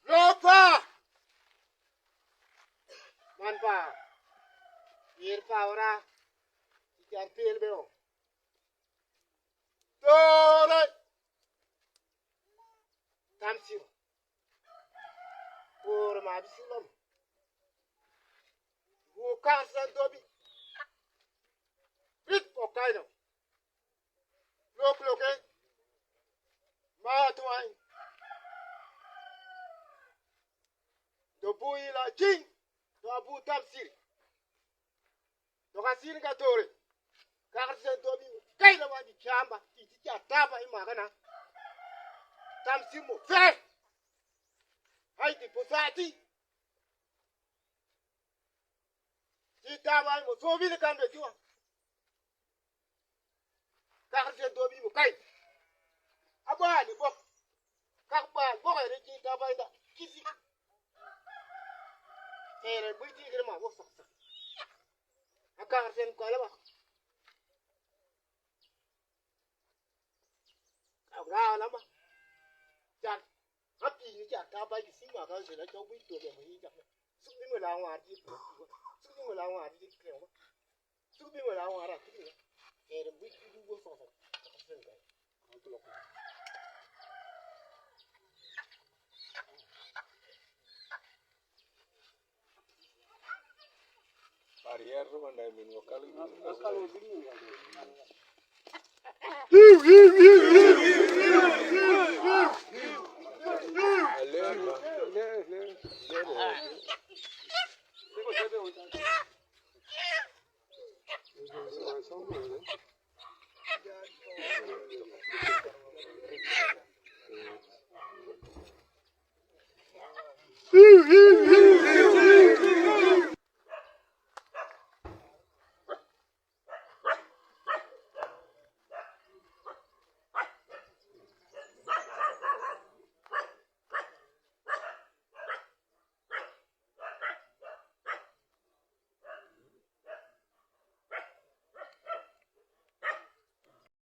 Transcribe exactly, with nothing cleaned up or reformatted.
Lopa! Man pa! Yir pa ora! Ti jar pel be o. Tore! Tamsir! Tore ma bi silom. Wo kar san dobi. Rit o kaino. Lok loke. Ma tuwai. Do bu ila jing. Do abu tamsir. Do ka sir ka tore. Ka ka sir do bi kai la wa di chamba. Ti ti cha taba i magana. Tamsir mo fe. Hai ti posati. Ti taba mo so bi kan be juwa. Kakar je dobi mo kai. Aba ni bok. Kak ba bok re ki ta bai da. Kisi. Tere bui ti gre ma bok sak sak. Akakar sen ko la ba. Ka ga la ma. Jar. Happy ni jar ta bai ki sima ka se la chau bui to be mo hi ja. Suk bi mo la wa di. Suk bi mo la wa di. Suk bi mo la wa ra. Tere bui ki du go so so. Barrière do manda min mo kal. Ale.